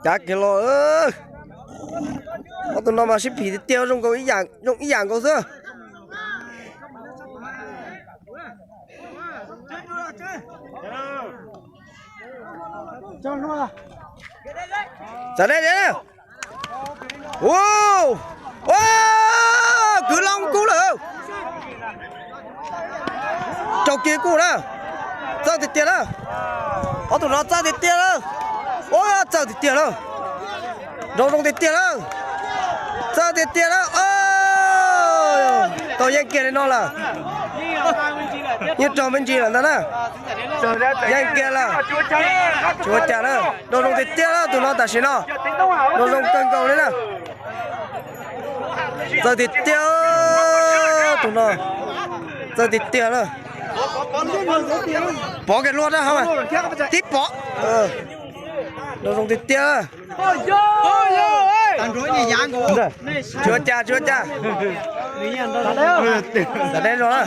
Cav kiag los. Ob tug no mas sib phim tiag tiag, zoo nkaus ib yam, zoo ib yam nkaus xwb. Txawm deb deb. Kwv Loob kub lawm. Raug kiag kub na. Txawj tiag tiag na. Ob tug no txawj tiag tiag lawm. Ua txawj tiag tiag lawm. Nrau zoo tiag tiag lawm. Txawj tiag tiag lawm. Tau yeej kiag li no lawm. Yeej raug me ntsis lawm ntag na. Yeej kiag lawm. Tsis ua cas na. Nrau zoo tiag tiag lawm tus no tam sim no. Nrau zoo kawg nkaus li na. Txawj tiag tiag tus no. Txawj tiag tiag lawm. Pov kiag luaj na. Tib pov. Nrau zoo tiag tiag. Tsis ua cas, tsis ua cas. Tam deb zoo na.